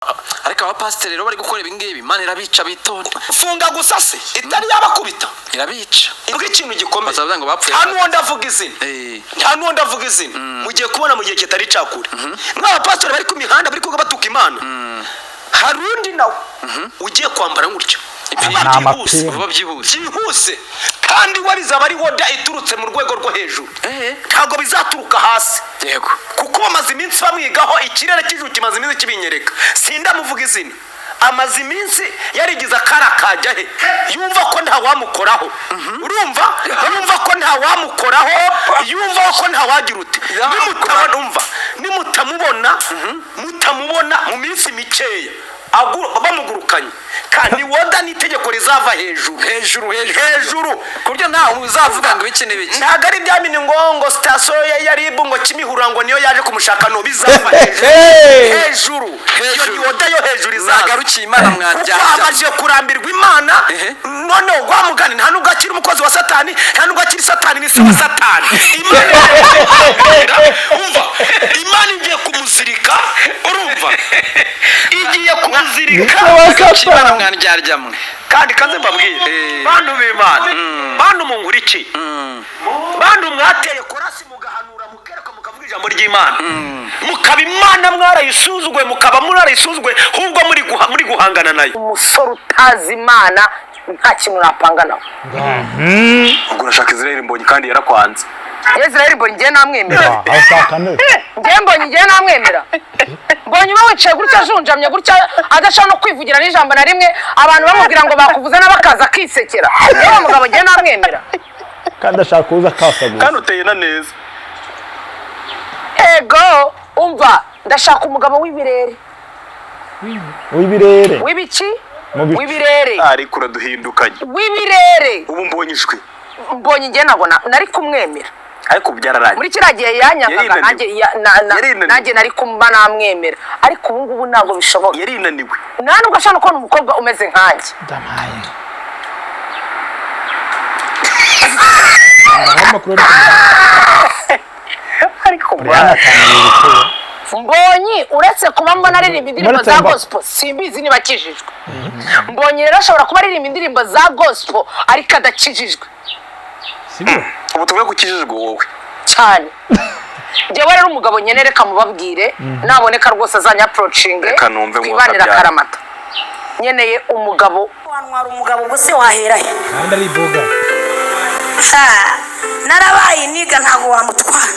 Ariko abapasiteri rero bari gukora ibi ngibi, Imana irabica, bitonde. Funga gusa se itari yabakubita. Irabica. Ivuga ikintu gikomeye. Bazavuga ngo bapfuye. Nta n'uwo ndavuga izina. Nta n'uwo ndavuga izina. Mugiye kubona mu gihe kitari cakure nk'abapasitori bari ku mihanda bari kuvuga batuka Imana, hari undi nawe ugiye kwambara gutya vuba Ni byihuse. amapingu. Vuba byihuse. Byihuse, kandi we bizaba ari order iturutse mu rwego rwo hejuru, ntabwo bizaturuka hasi, kuko bamaze iminsi bamwigaho. Ikirere cy'ijuru kimaze iminsi kibinyereka. Sindamuvuga izina. Amaze iminsi yarigize akara kajya he, yumva ko nta wamukoraho. Urumva, yumva ko nta wamukoraho, yumva ko nta wagira ute. Nimutabona, umva, nimutamubona, mutamubona mu minsi mikeya bamugurukanye, kandi order n'itegeko rizava hejuru. Hejuru, hejuru. Hejuru. Ku buryo ntawe uzavuga ngo ibiki n'ibiki. Ntabwo ari bya bindi ngo sitasiyo ya RIB, ngo Kimihurura, ngo niyo yaje kumushaka. No, bizava hejuru. Hejuru. Iyo Hejuru. ni order yo hejuru izaza. Mwagarukiye Imana Kuko mwaryarya. amaze kurambirwa Imana. Noneho wa mugani, nta nubwo akiri umukozi wa Satani, nta nubwo akiri Satani, ni se wa Satani. Imana, umva, Imana igiye kumuzirika. Urumva, igiye kumuzirika. Se wa Mwagarukiye Imana Satani. mwandyarya mwe. Kandi kaze mbabwire, bantu b'Imana, bantu mungurikiye, bantu mwateye korasi, mugahanura, mukereka, mukavuga ijambo ry'Imana, mukaba Imana mwarayisuzuguye, mukaba mwarayisuzuguye, ahubwo muri guhangana nayo. Umusore utazi Imana nta kintu napanga nawe. Ubwo urashaka Israel Mbonyi kandi yarakwanze? Israel Mbonyi ngewe namwemera. Ashaka neza. Ngewe Mbonyi ngewe namwemera. Mbonyi uba wicaye gutya, ajunjamye gutya, adashobora no kwivugira n'ijambo na rimwe, abantu bamubwira ngo bakuvuze nawe akaza akisekera, yewe mugabo, ngewe namwemera. Kandi ashaka kuza akasaguza. Kandi uteye na neza. Ego, umva, ndashaka umugabo w'ibirere. W'ibirere. W'ibiki? Mu bicu. W'ibirere. Ariko uraduhindukanye. W'ibirere. Ubu mbonye ijwi. Mbonyi ngewe ntabwo nari kumwemera. Ariko ubu byararangiye. Muri kiriya gihe yanyangaga. Yarinaniwe. Nanjye Yarinaniwe. nanjye nari kumba namwemera, ariko ubu ngubu ntabwo bishoboka. Yarinaniwe. Nta nubwo ashobora no kubona umukobwa umeze nkanjye. Ndamaye. Ngaho amakuru ari ku Ariko Brian atangiye ibitero. Mbonyi, uretse kuba mbona aririmba indirimbo Uretse za gospel, simbizi niba akijijwe. Mbonyi rero ashobora kuba aririmba indirimbo za gospel ariko adakijijwe. Sibyo? Ubu tuvuge ko ukijijwe wowe? Cyane. Njyewe rero umugabo nyene, reka mubabwire, naboneka rwose azanyapproachinge. Reka numve ngo Twibanire akabyara. akaramata. Nkeneye umugabo. Wantwara umugabo, ubwo se wahera he? Kandi ari iboga. Ha, narabaye niga, ntabwo wamutwara.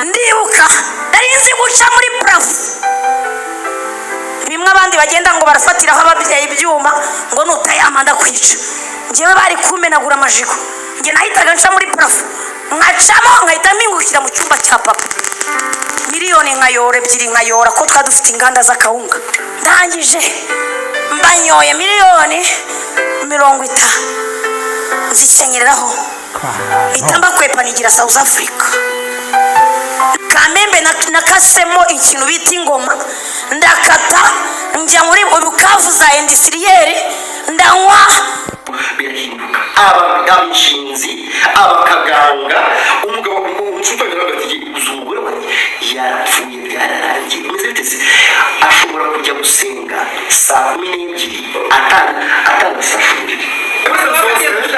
Ndibuka nari nzi guca muri plafond, bimwe abandi bagenda ngo barafatiraho ababyeyi ibyuma ngo nutayama ndakwica, njyewe bari kumenagura amajigo. Njye nahitaga nca muri plafond, nkacamo, nkahita mpingukira mu cyumba cya papa, miliyoni nkayora, ebyiri nkayora, ko twari dufite inganda z'akawunga. Ndangije mbanyoye miliyoni 50, nzikenyereraho, mpita mbakwepa, nigira South Africa. Kamembe nakasemo ikintu bita ingoma, ndakata, njya muri Bukavu za industriel, ndanywa. Birahinduka, aba abishinzi, abakaganga, umugabo umushuti wanjye ati: "Uzi umugore wanjye yarapfuye, byararangiye." Bimeze bite se? Ashobora kujya gusenga saa 12 atanasashe uburiri.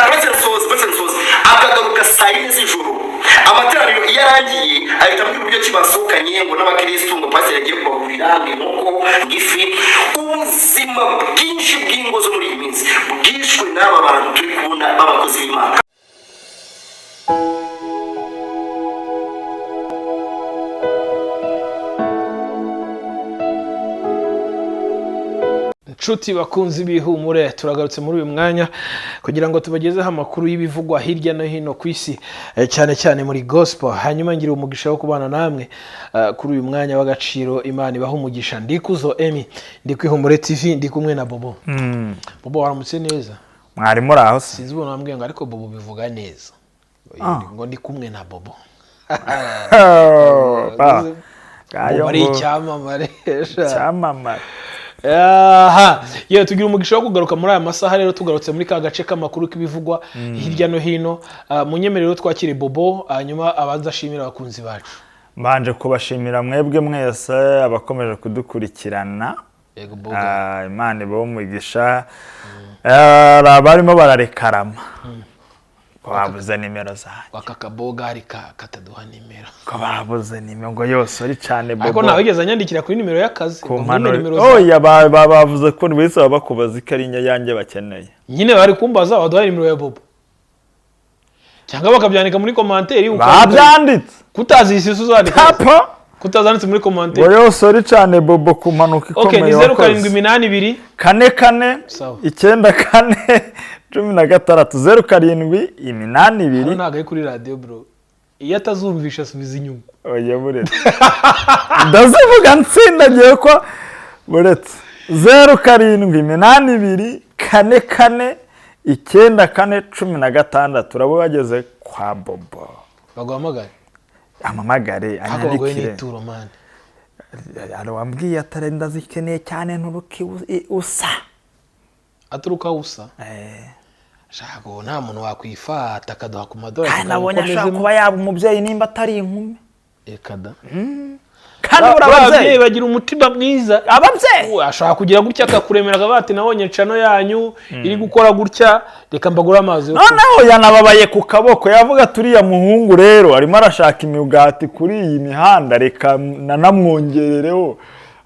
Uretse nsoza, uretse nsoza, akagaruka saa 4 z'ijoro. Amateraniro iyo arangiye ahita ambwira uburyo ki basohokanye ngo n'abakirisitu, ngo pasiteri yagiye kubagurira ngo inkoko, ngo ifi. Ubuzima bwinshi bw'ingo zo muri iyi minsi bwishwe n'aba bantu turi kubona b'abakozi b'Imana. Nshuti bakunzi b'Ihumure, turagarutse muri uyu mwanya kugira ngo tubagezeho amakuru y'ibivugwa hirya no hino ku isi, cyane cyane muri gospel. Hanyuma ngira umugisha wo kubana namwe kuri uyu mwanya w'agaciro. Imana ibaha umugisha. Ndikuzo Emi, ndi ku Ihumure TV, ndi kumwe na Bobo. Bobo, waramutse neza? Mwari muri aho se? Sinzi ubona wambwiye ngo ariko Bobo bivuga neza, ngo ndi kumwe na Bobo. Oh, ba. Ngayo Bobo ari ngo icyamamare. Icyamamare. Aha yewe, tugira umugisha wo kugaruka muri aya masaha. Rero tugarutse muri ka gace k'amakuru k'ibivugwa hirya no hino. Munyemerere twakire Bobo, hanyuma abanza ashimira abakunzi bacu. Mbanje kubashimira mwebwe mwese abakomeje kudukurikirana. Yego boga. Ah, Imana ibahe umugisha. Hari abarimo bararekarama ko babuze nimero zanjye, Waka kabogari ka kataduha nimero. ko babuze nimero ngo yose uri cyane Ariko Bobo. ntawe wigeze anyandikira kuri nimero y'akazi. Ku Ngo mpano ngume nimero zawe. oya, bavuze ko buri wese baba bakubaza ko ari inyange bakeneye. Nyine bari kumbaza baduha nimero ya Bobo. Cyangwa bakabyandika muri commentaire. Babyanditse. Kutazisi uzandika. Papa Kutazanditse muri ngo commentaire. yose uri cyane Bobo ku mpanuka Okay, ni ikomeye zeru karindwi wakoze. 8 2 4 4 Sawa. 9 4 16 07 8 2. Hano ntabwo ari kuri radio bro. Iyo atazumvisha asubiza inyuma. Oya, buretse ndazivuga nsindagiye ko buretse 0782449416 uraba bageze kwa Bobo. Baguhamagare. Amamagare Ariko baguhe anyandikire. n'ituro man. Hari wambwiye atari ndazikeneye cyane nturuki usa. Aturuka usa. Eh. Shaka ubu nta muntu wakwifata akaduha ku madorari. Kandi Tukareba nabonye uko ashobora amezemo. kuba yaba umubyeyi nimba atari inkumi. Reka da. Kandi buri Ababyeyi ababyeyi bagira umutima mwiza. Ababyeyi. Ashobora kugira gutya akakuremera akavuga ati nabonye channel yanyu iri gukora gutya, reka mbagure amazi yo kunywa. Noneho yanababaye ku kaboko, yavuga turiya muhungu rero arimo arashaka imigati kuri iyi mihanda, reka nanamwongerereho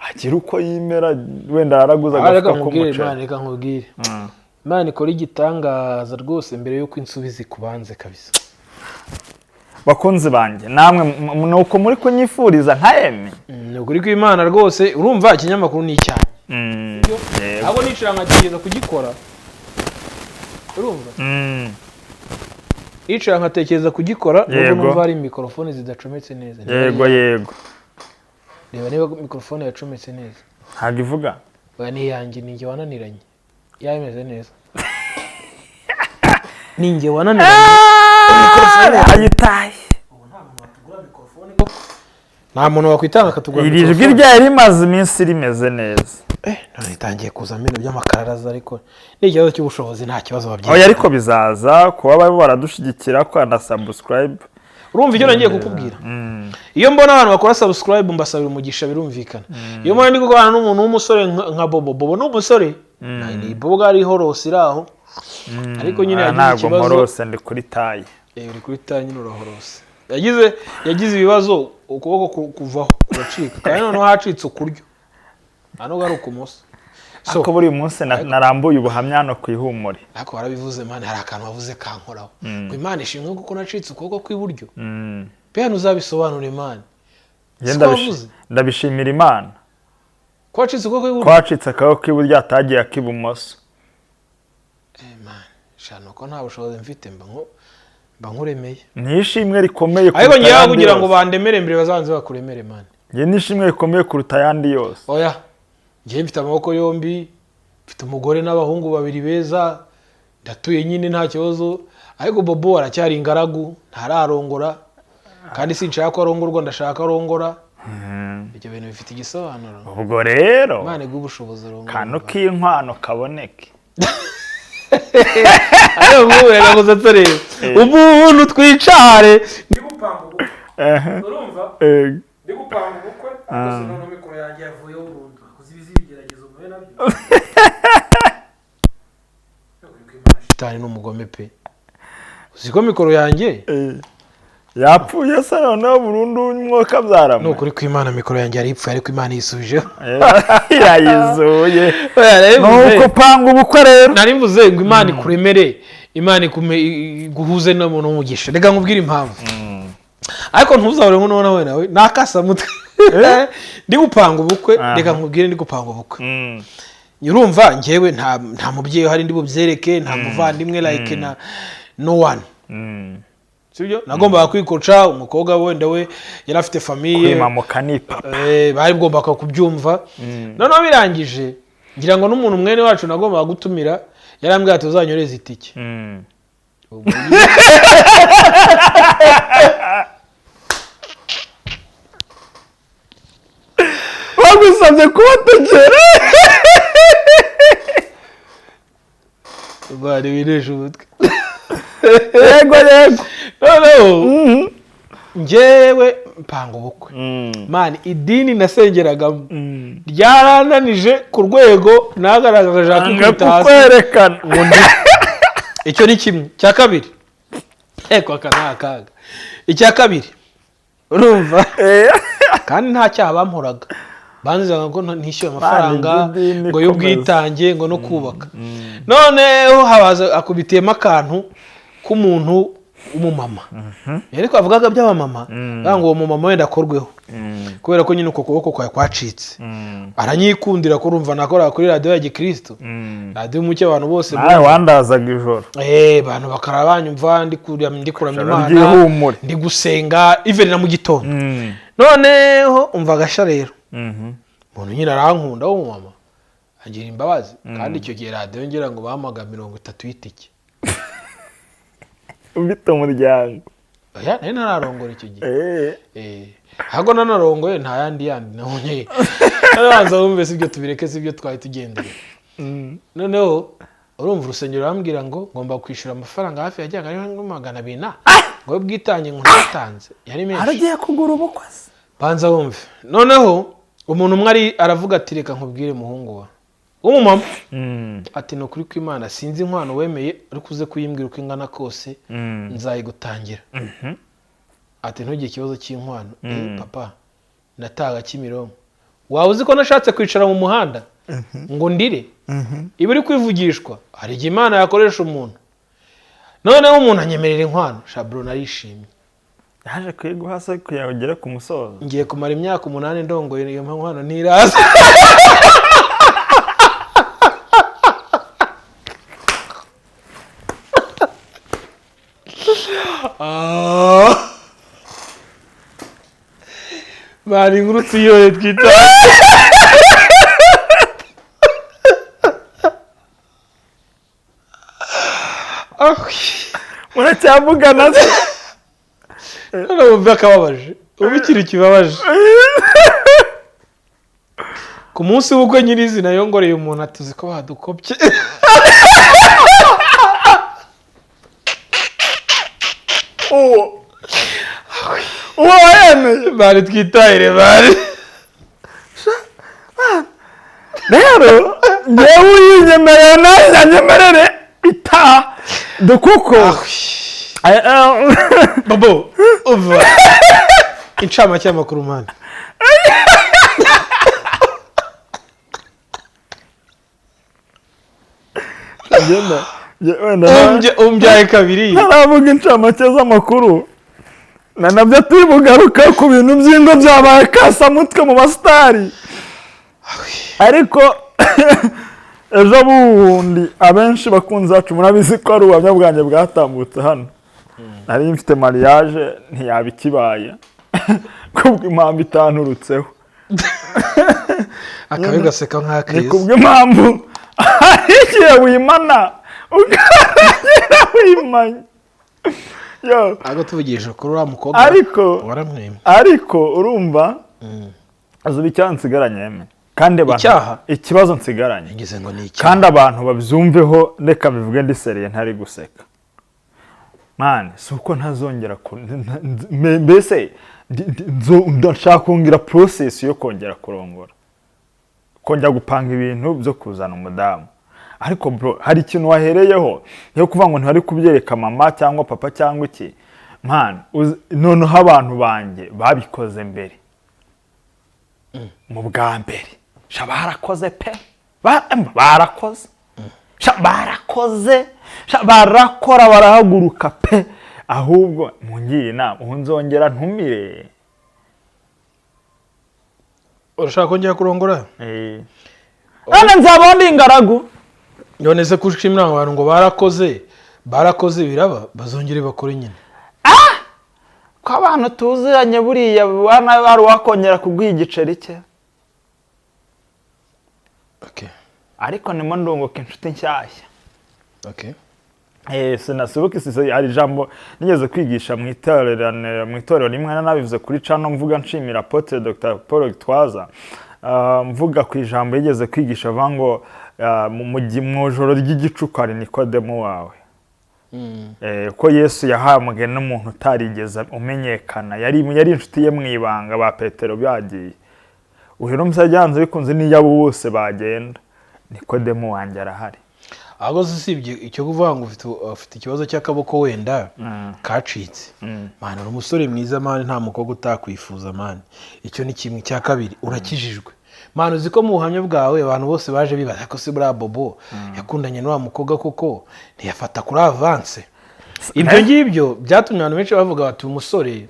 agire uko yimera, wenda yaraguze Ah, reka agafuka nkubwire k'umuceri. Imana, reka nkubwire, Imana ikora igitangaza rwose mbere y'uko insubiza ikubanze kabisa. Bakunzi banjye namwe ni uko muri kunyifuriza nka Emi. Ni ukuri kw'Imana rwose, urumva ikinyamakuru ni icyanjye. Yego. Ahubwo nicara nkagerageza kugikora, urumva, nicara nkatekereza kugikora nubwo numva hari mikorofone zidacometse neza. Yego. Reba niba mikorofone yacometse neza. Ntabwo ivuga. Oya, ni iyanjye, ni njye wananiranye. Yaba imeze neza, ni njye wananiranye. Ayitaye. Nta muntu wakwitanga akatugura Iri jwi mikorofone. ryari rimaze iminsi rimeze neza. None itangiye kuzamo ibintu by'amakararaza, ariko ni ikibazo cy'ubushobozi, nta kibazo babyeyi. Oya, ariko bizaza kuba barimo baradushyigikira kwa na subscribe. Urumva icyo nagiye kukubwira? Iyo mbona abantu bakora subscribe mbasabira umugisha, birumvikana. Iyo mbona ndi gukorana n'umuntu w'umusore nka Bobo, Bobo ni umusore, ni Bobo ari horose iri aho, ariko nyine Aya yagize ntabwo ikibazo. mporose, ndi kuri taye. Uri kuri taye nyine, urahorose. Yagize ibibazo, ukuboko kuvaho kuracika, kandi noneho hacitse ukuryo, nta nubwo ari ukumoso. So Ariko buri munsi narambuye ubuhamya hano ku Ihumure. Ariko warabivuze man, hari akantu wavuze kankoraho ngo Imana ishimwe kuko nacitse ukuboko kw'iburyo. Pe, hano uzabisobanure man. Njye Siko wavuze? ndabishimira Imana Ko wacitse ukuboko kw'iburyo. Ko wacitse akaboko k'iburyo atagiye ak'ibumoso. Man, shana ko nta bushobozi mfite mba nkuremeye. Ni ishimwe rikomeye Ariko kuruta ngewe ayandi kugira ngo yose. bandemere mbere bazabanze bakuremere man. Njye ni ishimwe rikomeye kuruta ayandi yose. Oya, ngewe mfite amaboko yombi, mfite umugore n'abahungu babiri beza, ndatuye nyine nta kibazo, ariko Bobo aracyari ingaragu, ntararongora, kandi sinshaka ko arongorwa, ndashaka ko arongora. Ibyo bintu bifite igisobanuro. Ubwo rero Imana iguhe ubushobozi urongore. kantu k'inkwano kaboneke. Ariko nk'ubu reka gusa turebe umuntu twicare. Ndi gupanga ubukwe. Urumva? Ndi gupanga ubukwe, ariko noneho mikoro yanjye yavuyeho burundu, akoze ibizi ibigeragezo muhe nabyo. Shitani ni umugome pe! Uzi ko mikoro yanjye Yapfuye se noneho burundu umwuka byarama? Ni ukuri kw'Imana, mikoro yanjye yari ipfuye, ariko Imana yisubijeho. Yayizuye. Oya, nari Ni mvuze- uko upanga ubukwe rero. Nari mvuze ngo Imana ikuremere, Imana iguhuze n'umuntu w'umugisha. Reka nkubwire impamvu, ariko ntuzabure nk'uno nawe nawe nakasamutwe. Ndi gupanga ubukwe. Reka nkubwire, ndi gupanga ubukwe. Urumva, njyewe nta mubyeyi uhari ndi bubyereke, nta muvandimwe, like na no one. Sibyo? Nagombaga kwikoca umukobwa, wenda we yari afite famille. Kwimamuka ni papa. Bari bwombaga kubyumva. Noneho birangije, ngira ngo n'umuntu mwene wacu nagombaga gutumira yarambwiye ati uzanyoreze itike. Ubwo Bagusabye kubategera. Bari biresha umutwe. Yego. Noneho njyewe Mpanga ubukwe, man, idini nasengeragamo ryarananije ku rwego nagaragaje Anga kwikubita hasi kukwerekana. Ngo icyo ni kimwe. Cya kabiri, eko aka ni akaga. Icya kabiri, urumva, kandi nta cyaha bamporaga, banzizaga ngo ntishyuye amafaranga iby'idini, ngo y'ubwitange, ngo no kubaka. Noneho habaza akubitiyemo akantu k'umuntu w'umumama, ariko avugaga by'abamama, bavuga ngo uwo mumama wenda akorweho kubera ko nyine uko kuboko kwawe kwacitse, aranyikundira. Kurumva nakoraga kuri radiyo ya gikristo, radiyo umucyo, abantu bose Nawe wandazaga ijoro. Abantu bakara banyumva ndi kuramya Ijoro Imana, ry'ihumure. ndi gusenga, even na mu gitondo. Noneho umva agasha rero, umuntu nyine arankunda w'umumama, agira imbabazi. Kandi icyo gihe radiyo ngira ngo bampaga 30 y'itike. Ufite umuryango? Oya, nari ntararongora icyo gihe. Ahubwo nanarongoye nta yandi yandi nabonye. Abanza wumve, si ibyo tubireke, si ibyo twari tugendeye. Noneho urumva, urusengero rurambwira ngo ngomba kwishyura amafaranga hafi yajyaga ari nka 200 na ngo ubwitange, ngo ntatanze yari menshi. Aragiye kugura ubukwe se? Banza wumve. Noneho umuntu umwe ari aravuga ati: "Reka nkubwire, muhungu wa w'umumama," ati: "Ni ukuri kw'Imana, sinzi inkwano wemeye, ariko uze kuyimbwira uko ingana kose nzayigutangira." Ati: "Ntugire ikibazo cy'inkwano." Papa, nataga Kimironko, waba uzi ko nashatse kwicara mu muhanda ngo ndire? Iba iri kwivugishwa. Hari igihe Imana yakoresha umuntu. Noneho umuntu anyemerera inkwano, shaburo, narishimye. Yaje kuyiguha se kugira ngo ugere ku musozo? Ngiye kumara imyaka 8 ndongoye, iyo nkwano ntiraza. Ah. Bari inkuru tuyoye twita. Ah, Muracyavugana se? None wumve akababaje, ubu ikintu kibabaje, ku munsi w'ubukwe nyirizina yongoreye umuntu atuzi ko badukopye. Uwo wayemeye? Bari twitahire, bari. Rero ngewe uyinyemereye nanjye anyemerere itaha kuko Bobo, umva incamake y'amakuru, mani. Ngenda, wenda Umbyaye kabiri. Ntaravuga incamake z'amakuru na nabyo turi bugaruka ku bintu by'ingo byabaye kasamutwe mu basitari. Ariko ejo bundi, abenshi bakunzi bacu murabizi ko ari ubuhamya bwanjye bwatambutse hano, nari mfite mariage ntiyaba ikibaye kubw'impamvu itanturutseho. Akabi gaseka Ni nk'akeza. kubw'impamvu hari igihe wimana ukarangira wimanye. Yo, Ariko tuvugishije kuri uriya mukobwa, ariko waramwemye. Ariko urumva, azuba icyaha nsigaranye yemwe. Kandi abantu Icyaha? Ikibazo nsigaranye. Ngize ngo ni icyaha. Kandi abantu babyumveho, reka bivuge ndi sérieux, ntari guseka, man. Si uko ntazongera mbese ndashaka kongera process yo kongera kurongora, kongera gupanga ibintu byo kuzana umudamu. Ariko bro, hari ikintu wahereyeho yo kuvuga ngo ntibari kubyereka mama cyangwa papa cyangwa iki. Man, noneho abantu banjye babikoze mbere, mu bwa mbere sha barakoze pe. Barakoze sha, barakoze sha, barakora, barahaguruka pe. Ahubwo mungire inama, ubu nzongera ntumire. Urashaka kongera kurongora? None nzaba ndi ingaragu. None se kushimira abantu ngo barakoze, barakoze, biraba, bazongere bakore nyine. Ko abantu tuziranye buriya bana hari uwakongera kuguha igiceri cye. Ariko nimo ndunguka inshuti nshyashya. Sinasubuka isiso. Hari ijambo nigeze kwigisha mu itorero, mu itorero rimwe nabivuze kuri cano, mvuga nshimira Apotre Dr Paul Gitwaza. Mvuga ku ijambo yigeze kwigisha avuga ngo mu ijoro ry'igicuku hari Nikodemu wawe. Ko Yesu yahamwe n'umuntu utarigeze umenyekana, yari inshuti ye mu ibanga, ba Petero bagiye. Uyu munsi byanze bikunze n'iyo abo bose bagenda, Nikodemu wanjye arahari. Ahubwo se usibye icyo kuvuga ngo ufite ikibazo cy'akaboko wenda kacitse, man, uri umusore mwiza, man, nta mukobwa utakwifuza, man. Icyo ni kimwe. Cya kabiri, urakijijwe, man. Uzi ko mu buhamya bwawe abantu bose baje bibaza ko se buriya Bobo yakundanye n'uwa mukobwa koko ntiyafata kuri avance? Ibyo ngibyo byatumye abantu benshi bavuga bati: "Uyu musore,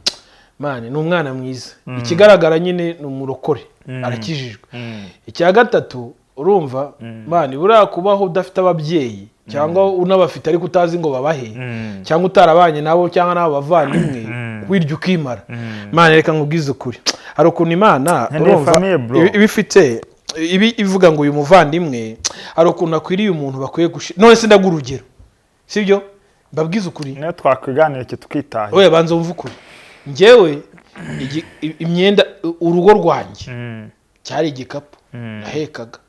man, ni umwana mwiza." Ikigaragara nyine ni umurokore, arakijijwe. Icya gatatu, urumva, man, buriya kubaho udafite ababyeyi cyangwa unabafite ariko utazi ngo babahe, cyangwa utarabanye nabo cyangwa n'abo bavandimwe, wirya ukimara, man, reka nkubwize ukuri, hari ukuntu Imana Nkeneye urumva famille, bro. iba ifite ibi ivuga ngo uyu muvandimwe hari ukuntu akwiriye, umuntu bakwiye gushira. None se ndaguha urugero, sibyo? Mbabwize ukuri. Niyo twakwiganira iki tukitahira. Oya, banza wumve ukuri. Njyewe imyenda, urugo rwanjye cyari igikapu nahekaga.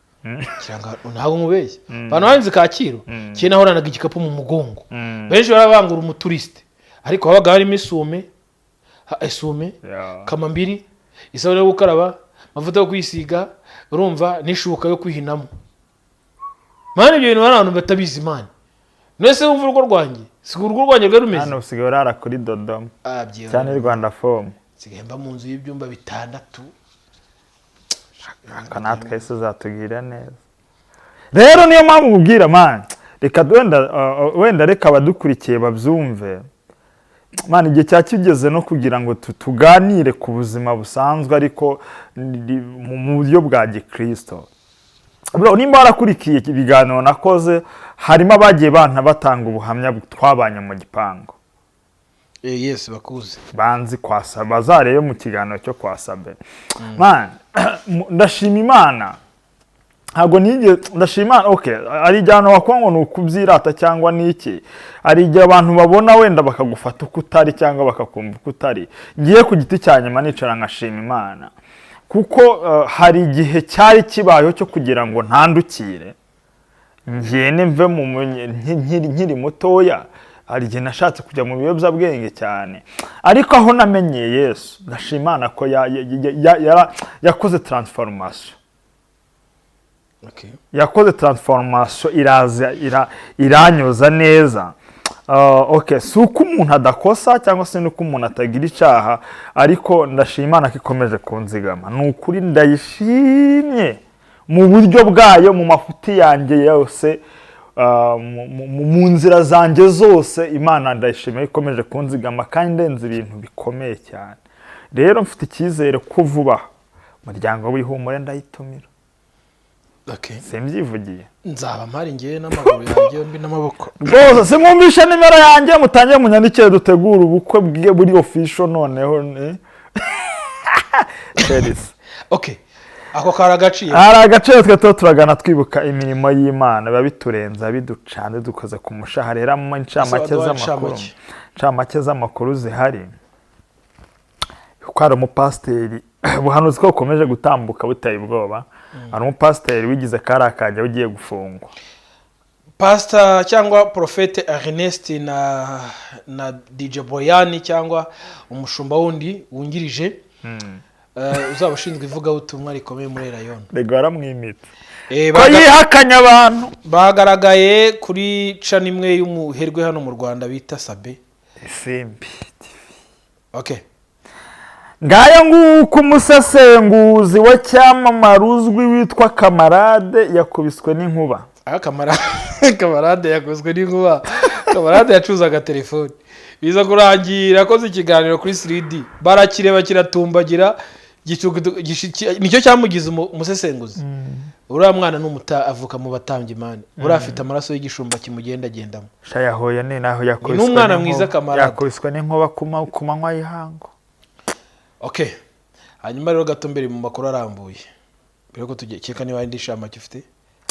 Ntabwo nkubeshya, abantu banzi Kacyiru, kera nahoranaga igikapu mu mugongo. Benshi barabangura umuturisite, ariko habaga harimo isume, isume, kamambiri, isabune yo gukaraba, amavuta yo kwisiga, urumva, n'ishuka yo kwihinamo. Man, ibyo bintu hari abantu batabizi, man. None se wumva urugo rwanjye, si urugo rwanjye rwari rumeze? Hano usigaye urara kuri Dodoma Ah, byewe. cyane, Rwanda Fomu. Nsigaye mba mu nzu y'ibyumba 6. Ariko natwe Yesu uzatugirira neza. Rero niyo mpamvu nkubwira, man, reka wenda reka abadukurikiye babyumve. Man, igihe cya kigeze no kugira ngo tuganire ku buzima busanzwe, ariko mu buryo bwa gikristo. Bro, nimba warakurikiye ibiganiro nakoze, harimo abagiye bana batanga ubuhamya twabanye mu gipangu. Yes, bakuze. Banzi kwa Sabe, bazarebe mu kiganiro cyo kwa Sabe. Man, ndashima Imana, ntabwo nigeze, ndashima Imana. Okay, hari igihe abantu bakubwira ngo ni ukubyirata cyangwa ni iki, hari igihe abantu babona wenda bakagufata uko utari cyangwa bakakumva uko utari. Ngiye ku giti cya nyuma nicara nkashima Imana, kuko hari igihe cyari kibayeho cyo kugira ngo ntandukire ngende mve mu nkiri mutoya. Hari igihe nashatse kujya mu biyobyabwenge cyane, ariko aho namenyeye Yesu, ndashima Imana ko yakoze transformation. Yakoze transformation, iraza iranyoza neza. Okay, si uko umuntu adakosa cyangwa se nuko umuntu atagira icyaha, ariko ndashima Imana ko ikomeje kunzigama. Ni ukuri ndayishimye mu buryo bwayo, mu mafuti yanjye yose, mu nzira zanjye zose. Imana ndayishimiye ko ikomeje kunzigama kandi ndenze ibintu bikomeye cyane. Rero mfite icyizere ko vuba umuryango w'Ihumure ndayitumira. Simbyivugiye. Nzaba mpari ngewe n'amaguru yanjye yombi n'amaboko. Rwose simwumvishe nimero yanjye, mutangiye munyandikire dutegure ubukwe bwe buri official noneho ni Chelsea. Okay, ako kari agaciro. Hari agaciro. Twe tuba turagana twibuka imirimo y'Imana, biba biturenza, biducanze, dukoze ku mushahara. Rero mu incamake Ese waduha z'amakuru, incamake? Incamake z'amakuru zihari, kuko hari umupasiteri, ubuhanuzi ko bukomeje gutambuka buteye ubwoba, hari umupasiteri wigize kari akajya ugiye gufungwa. Pastor cyangwa Porofete Ernest na DJ Boyani cyangwa umushumba wundi wungirije uzaba ushinzwe ivugabutumwa rikomeye muri Erayoni. Rego yaramwimitse ko yihakanye abantu. Bagaragaye kuri channel imwe y'umuherwe hano mu Rwanda bita Sabe. Isimbi. Okay. Ngayo nguko, umusesenguzi wa cyamamare uzwi witwa Kamarade yakubiswe n'inkuba. Aho Kamarade yakozwe n'inkuba. Kamarade yacuzaga telefone, biza kurangira akoze ikiganiro kuri 3D, barakireba kiratumbagira, nicyo cyamugize umusesenguzi. Uriya mwana ni umuta, avuka mu batambyi, man. Uriya afite amaraso y'igishumba kimugendagendamo. Sha, yahuye ni naho yakubiswe Ni n'umwana n'inkuba. mwiza, Kamarade. Yakubiswe n'inkuba ku manywa y'ihangu. Okay, hanyuma rero gato mbere mu makuru arambuye, mbere yuko tugekeka niba hari indi shamake ufite,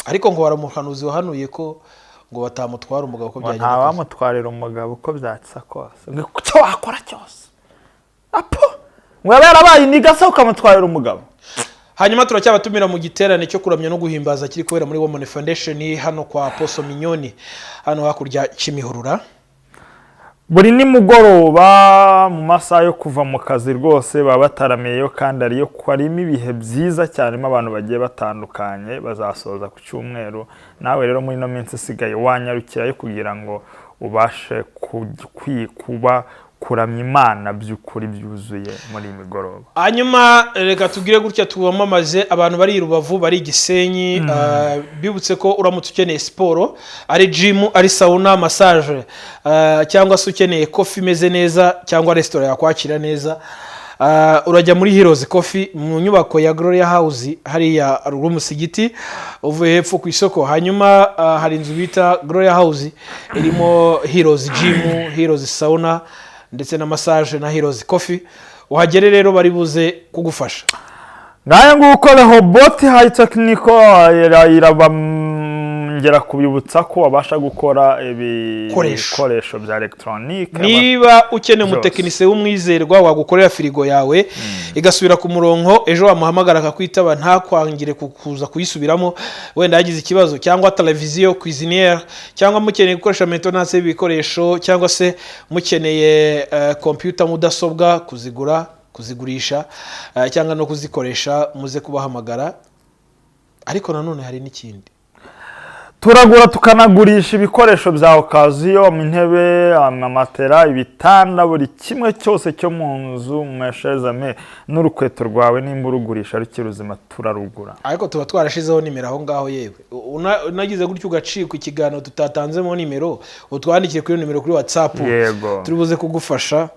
ariko ngo hari umuhanuzi wahanuye ko ngo batamutwara umugabo uko Ngo byagenda nta kose. wamutwarira umugabo uko byakisa kose, ngo icyo wakora cyose apo ngo yaba yarabaye inigasa ukamutwarira umugabo. Hanyuma turacyabatumira mu giterane cyo kuramya no guhimbaza kiri kubera muri Women Foundation hano kwa Apostle Mignone, hano hakurya Kimihurura. Buri nimugoroba mu masaha yo kuva mu kazi rwose baba bataramiyeyo, kandi ariyo harimo ibihe byiza cyane, harimo abantu bagiye batandukanye. Bazasoza ku cyumweru. Nawe rero muri ino minsi isigaye wanyarukirayo kugira ngo ubashe kuba kuramya Imana by'ukuri byuzuye muri iyi migoroba. Hanyuma reka tubwire gutya, tubamamaze abantu bari i Rubavu, bari i Gisenyi, bibutse ko uramutse ukeneye siporo, ari gym, ari sauna, massage, cyangwa se ukeneye coffee imeze neza cyangwa resitora yakwakira neza, urajya muri Heroes Coffee mu nyubako ya Gloria House hariya ruguru y'umusigiti, uvuye hepfo ku isoko. Hanyuma hari inzu bita Gloria House irimo Heroes Gym, Heroes Sauna ndetse na massage na Heroes Coffee. Uhagere rero bari buze kugufasha. Ngayo nguko, Rehoboth High Technical irabongera kubibutsa ko babasha gukora Ibikoresho. ibikoresho bya elegitoronike. Niba ukeneye Byose. umutekinisiye w'umwizerwa wagukorera firigo yawe igasubira ku murongo, ejo wamuhamagara akakwitaba, ntakwangire kuza kuyisubiramo wenda yagize ikibazo, cyangwa televiziyo, cuisinière, cyangwa mukeneye gukoresha maintenance y'ibikoresho, cyangwa se mukeneye computer, mudasobwa, kuzigura, kuzigurisha, cyangwa no kuzikoresha, muze kubahamagara. Ariko nanone hari n'ikindi. Turagura tukanagurisha ibikoresho bya occasion, intebe, amamatera, ibitanda, buri kimwe cyose cyo mu nzu, meshezame n'urukweto rwawe nimba urugurisha rukiri ruzima turarugura. Ariko tuba twarashizeho nimero aho ngaho. Yewe, unagize gutyo ugacika ikiganiro tutatanzemo nimero, utwandikire kuri iyo nimero kuri WhatsApp. Turi buze kugufasha.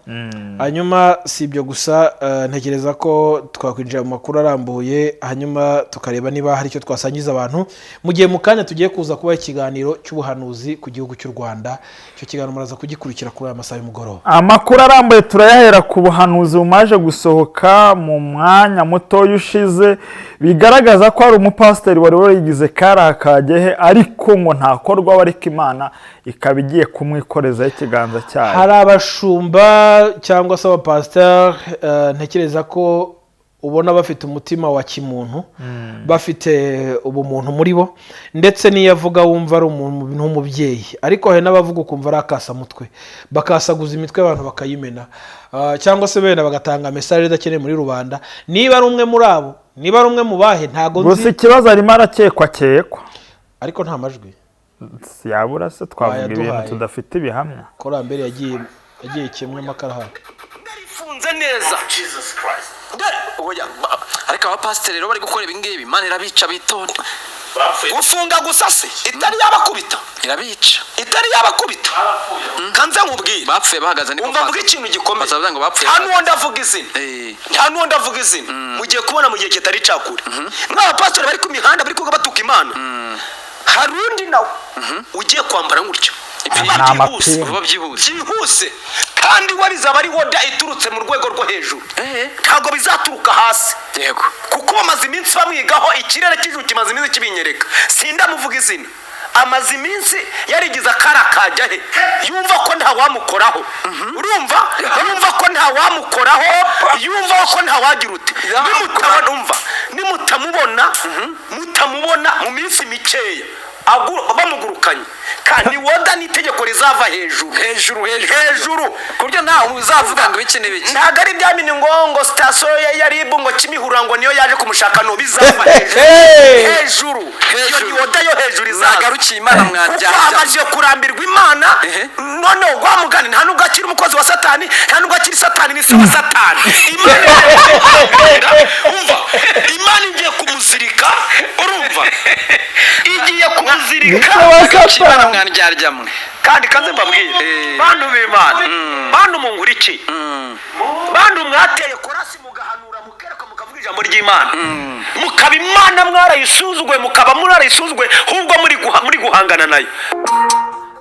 Hanyuma si ibyo gusa, ntekereza ko twakwinjira mu makuru arambuye, hanyuma tukareba niba hari icyo twasangiza abantu mu gihe mu kanya tugiye kuza kubaha ikiganiro cy'ubuhanuzi ku gihugu cy'u Rwanda. Icyo kiganiro muraza kugikurikira kuri aya masaha y'umugoroba. Amakuru arambuye turayahera ku buhanuzi bumaze gusohoka mu mwanya mutoya ushize, bigaragaza ko hari umupasiteri wari warigize kari kagehe, ariko ngo ntakorwaho, ariko Imana ikaba igiye kumwikorezaho ikiganza cyayo. Hari abashumba cyangwa se abapasiteri, ntekereza ko ubona bafite umutima wa kimuntu, bafite ubumuntu muri bo, ndetse n'iyo avuga wumva ari umuntu w'umubyeyi. Ariko hari n'abavuga ukumva ari akasamutwe, bakasaguza imitwe y'abantu bakayimena, cyangwa se benda bagatanga message idakenewe muri rubanda. Niba ari umwe muri abo, niba ari umwe mu bahe, ntago Gusa nzi. ikibazo, arimo arakekwa akekwa. Ariko nta majwi. Yabura se twavuga ibintu Bayaduhaye. tudafite ibihamya? Korambere yagiye kimwe makaraha. Ifunze neza. Oya, ariko abapasiteri rero bari gukora ibi ngibi, Imana irabica, bitonde. Gufunga gusa se itari yabakubita? Irabica. Itari yabakubita, kanze nkubwire. Bapfuye bahagaze, niko. Umva, mvuga ikintu gikomeye. Bazavuga ngo bapfuye Nta bahagaze. n'uwo ndavuga izina. Nta n'uwo ndavuga izina. Mugiye kubona mu gihe kitari cakure nk'abapasitori bari ku mihanda bari kuvuga batuka Imana, hari undi nawe ugiye kwambara gutya vuba Ni byihuse. amapingu. Vuba byihuse. Byihuse, kandi we bizaba ari order iturutse mu rwego rwo hejuru, ntabwo bizaturuka hasi. Kuko bamaze iminsi bamwigaho, ikirere cy'ijuru kimaze iminsi kibinyereka. Sindamuvuga izina. Amaze iminsi yarigize akara kajya he, yumva ko nta wamukoraho. Urumva, yumva ko nta wamukoraho, yumva ko nta wagira ute. Nimutabona, umva, nimutamubona, mutamubona mu minsi mikeya bamugurukanye, kandi order n'itegeko rizava hejuru. Hejuru, hejuru. Hejuru. Ku buryo ntawe uzavuga ngo ibiki n'ibiki. Ntabwo ari bya bindi ngo sitasiyo ya RIB, ngo Kimihurura, ngo niyo yaje kumushaka. No bizava hejuru. Hey! Hejuru. Iyo Hejuru. ni order yo hejuru izaza. Nagarukiye Imana Kuko mwaryarya. amaze kurambirwa Imana. Noneho wa mugani, nta nubwo akiri umukozi wa Satani, nta nubwo akiri Satani, ni se wa Satani. Imana, umva, Imana igiye kumuzirika. Urumva, igiye kumuzirika. Nagarukiye Imana mwandyarya mwe. Kandi kanze mbabwire, bantu b'Imana, bantu mungurikiye, bantu mwateye korasi, mugahanura, mukereka, mukavuga ijambo ry'Imana, mukaba Imana mwarayisuzuguye, mukaba mwarayisuzuguye, ahubwo muri guhangana nayo.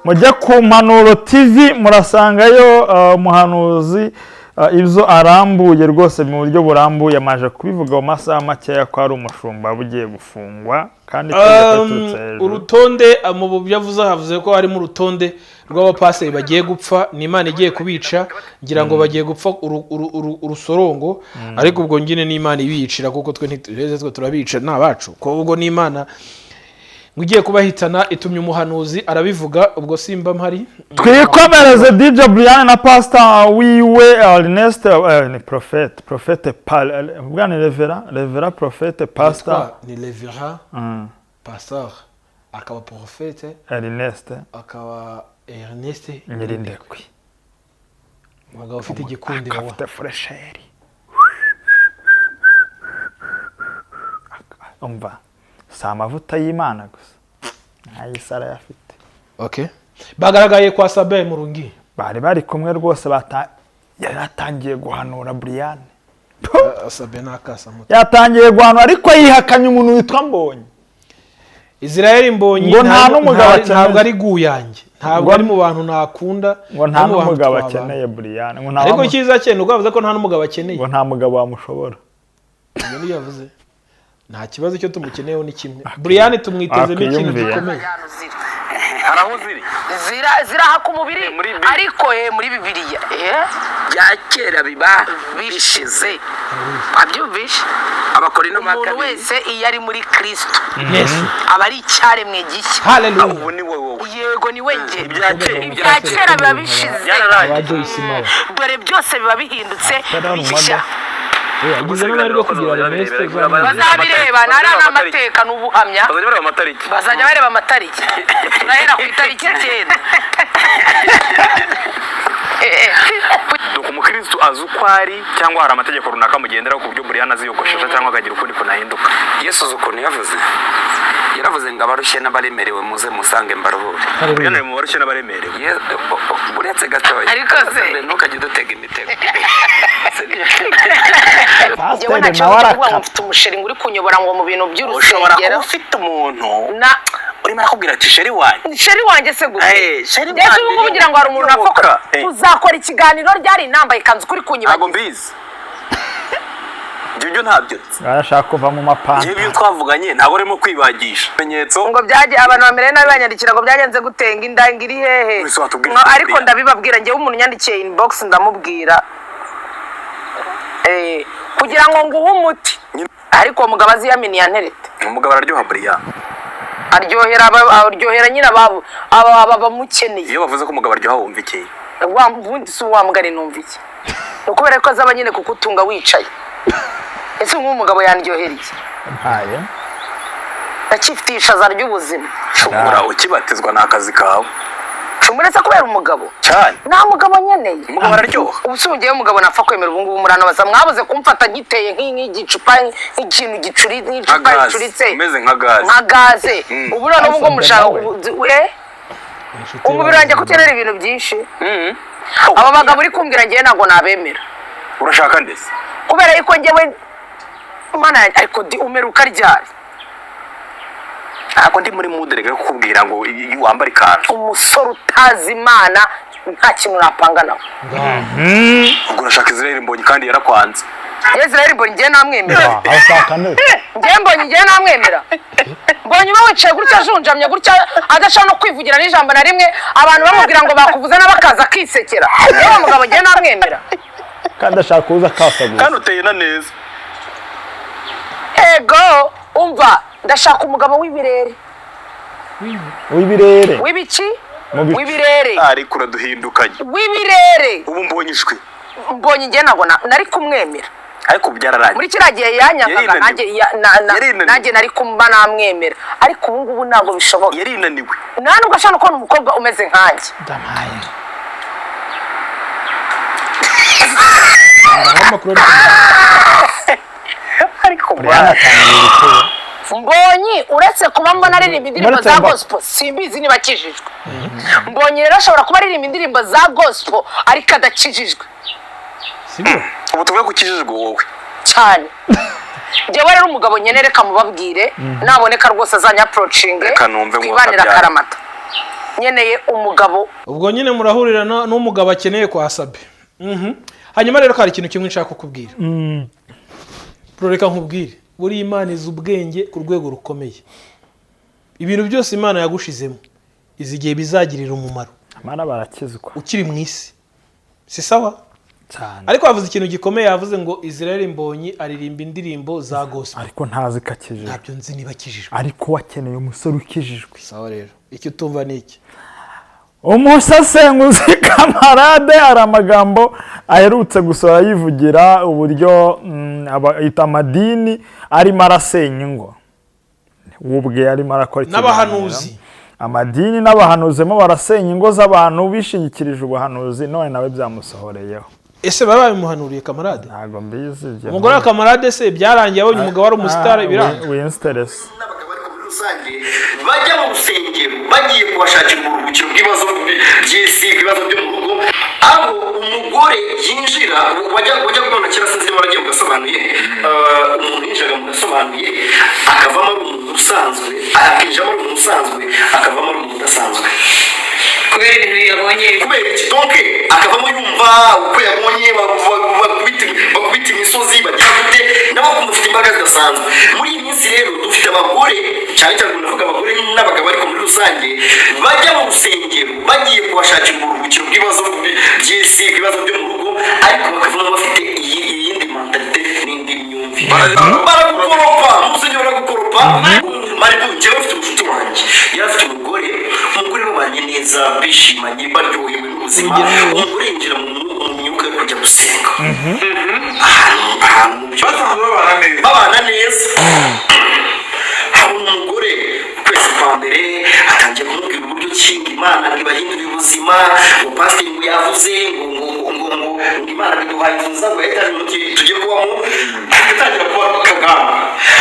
Mujye ku Mpanuro TV, murasangayo umuhanuzi, ibyo arambuye rwose mu buryo burambuye. Amaze kubivuga mu masaha makeya ko ari umushumba waba ugiye gufungwa, kandi itegeko riturutse hejuru. Urutonde mu byo avuze, havuze ko harimo urutonde rw'abapasiteri bagiye gupfa, ni Imana igiye kubica. Ngira ngo bagiye gupfa urusorongo, ariko ubwo nyine ni Imana ibiyicira, kuko twe ntitureze, twe turabica ni abacu, ko ubwo ni Imana. Ngo igiye kubahitana, itumye umuhanuzi arabivuga. Ubwo simba mpari. Twikomereze. DJ Brian na pastor wiwe Ernest, ni prophète, prophète pal ubwa ni révérend prophète pastor. Yitwa ni révérend pastor, akaba prophète. Ernest. Akaba Ernest. Nyirindekwe. Umugabo ufite igikundiro wa Afite fraîcheur. Umva, si amavuta y'Imana gusa, n'ay'isi arayafite. Okay, bagaragaye kwa Sabe Murungi. Bari kumwe rwose, yari atangiye guhanura Brian. Sabe n'akasamuto. Yatangiye guhanura, ariko yihakanye umuntu witwa Mbonyi. Israel Mbonyi. Ngo nta n'umugabo akeneye. Ntabwo ari guyanjye, ntabwo Ngo- ari mu bantu nakunda, ngo nta no mu bantu n'umugabo twabana. akeneye Brian, ngo nta Ariko icyiza cye ni uko yavuze ko nta n'umugabo akeneye. Ngo nta mugabo wamushobora. Ibyo niyo yavuze, nta kibazo cyo tumukeneyeho ni kimwe. Brian tumwitezemo ikintu Akwiyumviye. gikomeye. Hari aho ziri. Ziraha ku mubiri. Muri Bibiliya. Ariko muri Bibiliya Bya kera biba bishize, wabyumvishe? Abakorino ba Umuntu kabiri. wese iyo ari muri Kristo Yesu. aba ari icyaremwe gishya. Haleluya. Ubu ni wowe. Yego, ni we nge. Ibya kera. Ibya kera biba bishize. Aba Joyce Meyer. Dore byose biba bihindutse Atari bishya. Yagize n'amahirwe yo kugira Ernest uzamenya. Bazabireba ntari n'amateka n'ubuhamya. Bazajya bareba amatariki. Bazajya bareba amatariki, turahera ku itariki 9. Nuko umukristo azi uko ari, cyangwa hari amategeko runaka mugenderaho ku buryo Brian aziyogoshesha cyangwa akagira ukundi kuntu ahinduka? Yesu uzi ukuntu yavuze? Yaravuze ngo abarushye n'abaremerewe muze musange mbaruhure. Brian ari mu barushye n'abaremerewe. Uretse gatoya. Ariko se- Ntukajye udutega imitego. Njyewe Pasiteri nta nawe kibazo cyo kuvuga ngo arakata. mfite umusheri ngo uri kunyobora ngo mu bintu Ushobora kuba by'urusengero. ufite umuntu Na urimo arakubwira ati: "Chéri wanjye." Chéri wanjye se gusa? Chéri Ndetse wanjye. ubu ngubu ngira ngo hari umuntu Yoboka. apfa. Tuzakora ikiganiro ryari nambaye ikanzu kuri Ntabwo kunyibagiza? mbizi ibyo, byo ntabyo nzi. Arashaka kuva mu Njyewe mapantaro. ibyo twavuganye ntabwo urimo kwibagisha ibimenyetso. Ngo byagiye, abantu bamereye nabi banyandikira ngo byagenze gutenga inda ngo iri hehe? Wese watubwira. Ariko ndabibabwira, njyewe umuntu unyandikiye inbox ndamubwira. Kugira ngo nguhe umuti, ariko uwo mugabo aziyaminiye anterete. Umugabo araryoha, Brian. Aryohera aryohera nyine aba bamukeneye. Iyo bavuze ko umugabo aryoha wumva iki? Wa ubundi si wa mugani, numva iki? Ni ukubera ko azaba nyine kukutunga wicaye. Ese nk'uwo mugabo yandyohera iki? Mpaye. Ndacyifitiye ishaza ry'ubuzima. Cumura ukibatizwa ni akazi kawe. Cumura se kubera umugabo? Cyane. Nta mugabo nkeneye. Umugabo araryoha. Ubu se ugiye umugabo napfa kwemera ubu ngubu? Muranabaza, mwabuze kumfata giteye nk'igicupa, nk'ikintu gicuri, Nka nk'icupa gaze. ricuritse. Umeze nka gaze. Nka gaze. Ubu noneho ubwo Asabwe mushaka nawe. Inshuti umubiri wanjye kukenera ibintu byinshi. Aba bagabo uri kumbwira ngewe ntabwo nabemera. Urashaka ndetse? Kubera yuko ngewe, Mana yanjye, ariko di umeruka ryari? Ntabwo ndi muri mood reka yo kukubwira ngo wambare ikanzu. Umusore utazi Imana nta kintu napanga nawe. Ubwo urashaka Israel Mbonyi kandi yarakwanze? Israel Mbonyi ngewe namwemera? Arashaka ndetse. Ngewe Mbonyi ngewe namwemera? Mbonyi uba wicaye gutya ajunjamye gutya, adashobora no kwivugira n'ijambo na rimwe, abantu bamubwira ngo bakuvuze n'abakaza akisekera, yewe mugabo ngewe namwemera? Kandi ashaka kuza akasaguza. Kandi uteye na neza. Ego, umva, ndashaka umugabo w'ibirere. W'ibirere. W'ibiki? Mu bicu. W'ibirere. Ariko uraduhindukanye. W'ibirere. Ubu mbonye ijwi. Mbonyi ngewe ntabwo nari kumwemera. Ariko byararangiye. Muri kiriya gihe yanyangaga. Yarinaniwe. Nanjye Yarinaniwe. nanjye nari kumba namwemera, ariko ubu ngubu ntabwo bishoboka. Yarinaniwe. Nta nubwo ashobora no kubona umukobwa umeze nkanjye. Ndamaye. Aho amakuru ari kumenya. Ariko Brian atangiye ibitego. Mbonyi, uretse kuba mbona aririmba indirimbo Uretse za gospel, simbizi niba akijijwe. Mbonyi rero ashobora kuba aririmba indirimbo za gospel ariko adakijijwe. Sibyo. Ubu tuvuge ko ukijijwe wowe? Cyane. Njyewe rero umugabo nyene, reka mubabwire, naboneka rwose azanyapproachinge. Reka numve ngo Twibanira akabyara. akaramata. Nkeneye umugabo. Ubwo nyine murahurira n'umugabo akeneye kwa Sabe. Hanyuma rero hari ikintu kimwe nshaka kukubwira. Bro, reka nkubwire, buriya Imana izi ubwenge ku rwego rukomeye. Ibintu byose Imana yagushizemo izi igihe bizagirira umumaro. Amara barakizwa. Ukiri mu isi si sawa. Cyane. Ariko yavuze ikintu gikomeye, yavuze ngo Israel Mbonyi aririmba indirimbo za gospel, ariko ntazi ko akijijwe. Ntabyo nzi niba akijijwe. Ariko wakeneye umusore ukijijwe. Sawa rero, icyo utumva ni iki? Umusesenguzi Kamarade hari amagambo aherutse gusohora yivugira uburyo yita amadini arimo arasenya ingo. We ubwe arimo arakora ikiganiro. N'abahanuzi. Amadini n'abahanuzi barimo barasenya ingo z'abantu bishingikirije ubuhanuzi, none nawe byamusohoreyeho. Ese baba babimuhanuriye, Kamarade? Ntabwo mbizi ibyo. Umugore wa Kamarade se byarangiye abonye umugabo wari umusitari, biranga? Winsteresi. N'abagabo ariko muri rusange bajya mu rusengero bagiye kubashakira uburuhukiro bw'ibibazo by'isi, ibibazo byo mu rugo, aho umugore yinjira wajya kubona kera, sinzi niba waragiye mugasobanuye, umuntu yinjiraga mu gasobanuye akavamo ari umuntu usanzwe, akinjiramo ari umuntu usanzwe, akavamo ari umuntu udasanzwe. Kubera ibintu yabonye. Kubera iki? Donc akavamo yumva uko yabonye bakubita imisozi, bagira gute, nabo akumva ufite imbaraga zidasanzwe. Muri iyi minsi rero dufite abagore, cyane cyane ndavuga abagore n'abagabo ariko muri rusange, bajya mu rusengero bagiye kubashakira uburuhukiro bw'ibibazo by'isi, ibibazo byo mu rugo, ariko bakavamo bafite iyindi mentalité n'indi myumvire. Baragukoropa mu rusengero, baragukoropa. Maribu, njyewe mfite umushuti wanjye, yari afite umugore, umugore babanye neza, bishimanye, baryohewe n'ubuzima. Umugore yinjira mu myuka yo kujya gusenga ahantu mu byo basanzwe babana neza. Babana neza. Habona umugore ukwezi kwa mbere atangiye kumubwira uburyo ki ngo Imana ngo ibahindurire ubuzima, ngo pasiteri ngo yavuze ngo Imana iduhaye inzu nziza, ngo ya etaje ngo tugiye kubamo. Atangira kuba kagamba,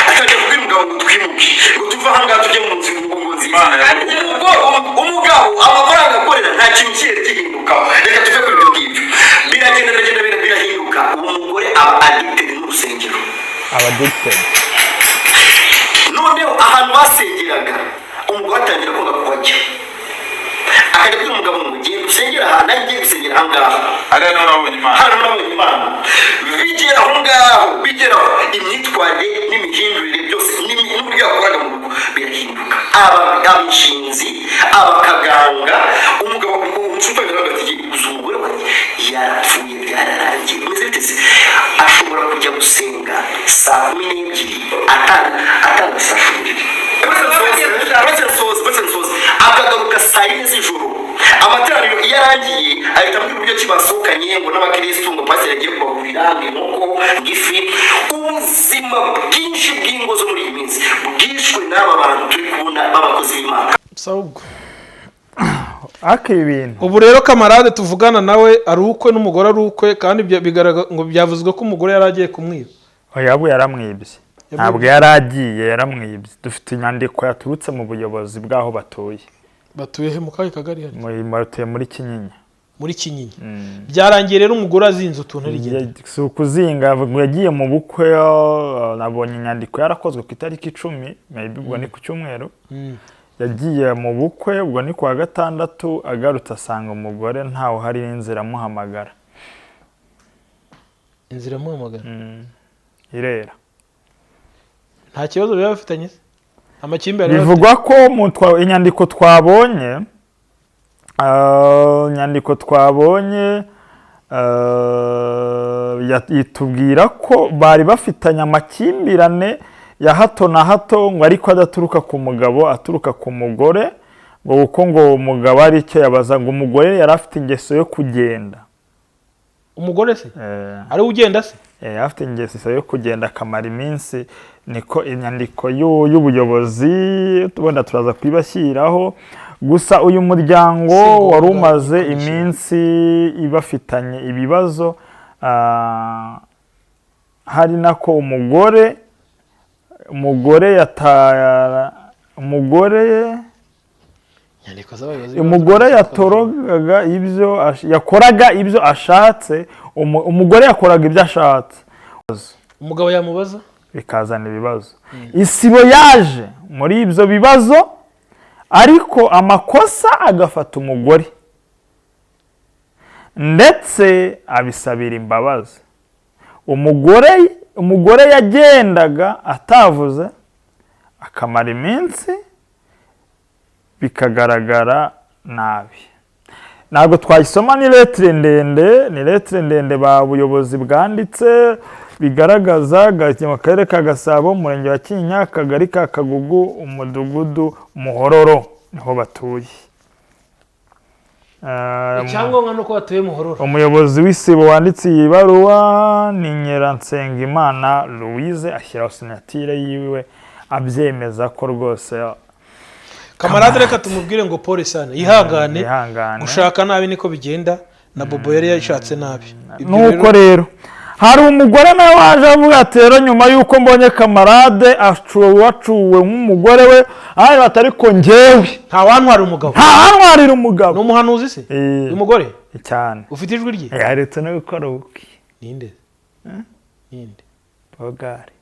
atangira kubwira umugabo ngo twimuke, ngo tuve aha ngaha tujye mu nzu ngo nziza. Imana yavuze. Umugabo amafaranga akorera nta kintu kigeze gihinduka. Reka tuve kuri ibyo ngibyo. Biragenda, biragenda, birahinduka. Uwo mugore aba addicted n'urusengero. Aba addicted. Noneho ahantu basengeraga umugore atangira kwanga kuhajya, akajya kubwira umugabo ngo genda usengera aha, nanjye ngiye gusengera aha ngaha. Hariya niho nabonye Imana. Hano nabonye Imana. Bigera aho ngaho, bigeraho imyitwarire n'imihindurire byose n'uburyo yakoraga mu rugo birahinduka, aba abishinzi, aba kaganga. Umugabo, umushuti wanjye aravuga ati: "Uzi umugore wanjye yarapfuye, byararangiye." Bimeze bite se? Ashobora kujya gusenga saa 12 atanasashe uburiri. Uretse nsoza, uretse nsoza, akagaruka saa 4 z'ijoro. Amateraniro iyo arangiye ahita ambwira uburyo ki basohokanye ngo n'abakirisitu, ngo pasiteri yagiye kubagurira ngo inkoko, ngo ifi. Ubuzima bwinshi bw'ingo zo muri iyi minsi bwishwe n'aba bantu turi kubona b'abakozi b'Imana. Sawa ubwo. Ariko ibi bintu Ubu rero Kamarade tuvugana nawe ari ukwe n'umugore ari ukwe, kandi ibyo bigaragara ngo byavuzwe ko umugore yari agiye kumwiba. Oya, we yaramwibye, ntabwo yari agiye, yaramwibye. Dufite inyandiko yaturutse mu buyobozi bw'aho batuye. Batuye he? Mu kahe kagari hari? Batuye muri Kinyinya. Muri Kinyinya. Byarangiye rero umugore azinze utuntu arigenda. Si ukuzinga, ngo yagiye mu bukwe. Nabonye inyandiko yarakozwe ku itariki 10, maybe ubwo ni ku cyumweru. Yagiye mu bukwe, ubwo ni ku wa gatandatu, agarutse asanga umugore ntawe uhari n'inzira amuhamagara. Inzira amuhamagara. Irera. Nta kibazo biba bafitanye se? Amakimbirane Bivugwa ko inyandiko twabonye itubwira ko bari bafitanye amakimbirane ya hato na hato, ngo ariko adaturuka ku mugabo, aturuka ku mugore, ngo kuko ngo umugabo ari icyo yabaza, ngo umugore yari afite ingeso yo kugenda. Umugore se ari we ugenda se? Afite ingeso yo kugenda akamara iminsi. Niko inyandiko y'ubuyobozi, wenda turaza kuyibashyiraho. Gusa uyu muryango Si ngombwa wari umaze kubishyira. iminsi ibafitanye ibibazo, hari nako umugore yata umugore Inyandiko z'abayobozi umugore yatorogaga ibyo yakoraga ibyo ashatse, umugore yakoraga ibyo ashatse. Umugabo yamubaza bikazana ibibazo. Isibo yaje muri ibyo bibazo, ariko amakosa agafata umugore, ndetse abisabira imbabazi. Umugore yagendaga atavuze akamara iminsi, bikagaragara nabi. Ntabwo twayisoma, ni lettre ndende, ni lettre ndende ba buyobozi bwanditse, bigaragaza mu karere ka Gasabo, umurenge wa Kinyinya, akagari ka Kagugu, umudugudu Muhororo, niho batuye. Icyangombwa ni uko batuye Muhororo. Umuyobozi w'isibo wanditse iyi baruwa ni Nyiransengimana Louise, ashyiraho signature yiwe abyemeza ko rwose. Kamarade, reka tumubwire ngo pole sana, yihangane. Yihangane. Gushaka nabi niko bigenda, na Bobo yari yashatse nabi. Ibyo. Nuko rero hari umugore nawe waje avuga ati: "Rero nyuma y'uko mbonye kamarade acuwe, wacuwe nk'umugore we, ariko ati ariko njyewe nta wantwara umugabo." Ntawantwarira umugabo. Ni umuhanuzi se? Eh. Uyu mugore Cyane. ufite ijwi rye. Yaretse no gukora ubukwe. Ninde, ninde? Bogari.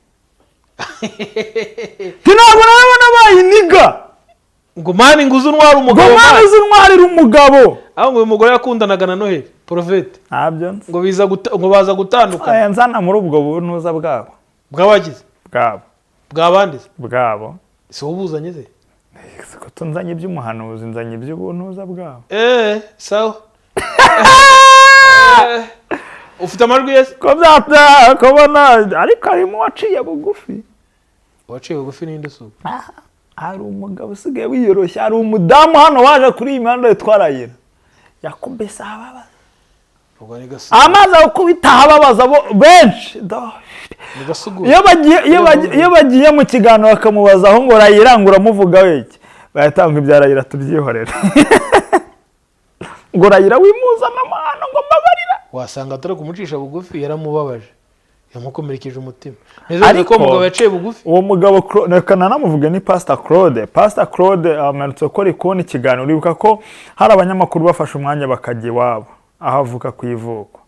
Ntabwo nabona bayiniga. Ngo man, ngo uze untware ngo umugabo. Mani Man. Uzi ntwarira umugabo. Aho ngo uyu mugore yakundanaga na Noheli Porofete. Ntabyo nzi. Ngo biza ngo baza gutandukana. Aya nzana muri ubwo buntuza bwabo. Bw'abagize Bwabo. Bw'abandi se? Bwabo. Si wowe ubuzanye se? Ko tunzanye iby'umuhanuzi, nzanye iby'ubuntuza bwabo. Eee, sawa. Ufite amajwi ye se? Ko byata kubona, ariko harimo uwaciye bugufi. Uwaciye bugufi ninde se ubu? Hari umugabo usigaye wiyoroshya, hari umudamu hano waje kuri iyi mihanda witwa Rayira, yakubise ahababaza. Ubwo ni gasugu. Amazi akubita ahababaza bo benshi. Ni gasugu. Iyo bagiye mu kiganiro bakamubaza aho ngo Rayira ngo uramuvuga wiki, bahita ngo ibya Rayira tubyihorere, ngo Rayira wimuzana amahano, ngo mbabarira. Wasanga atari kumucisha bugufi, yaramubabaje, yamukomerekeje umutima neza. Ariko ko umugabo yaciye bugufi. Uwo mugabo reka nanamuvuge, ni Pastor Claude. Pastor Claude amanutse gukora ikoni ikiganiro. Uribuka ko hari abanyamakuru bafashe umwanya bakajya iwabo aho avuka ku ivuko.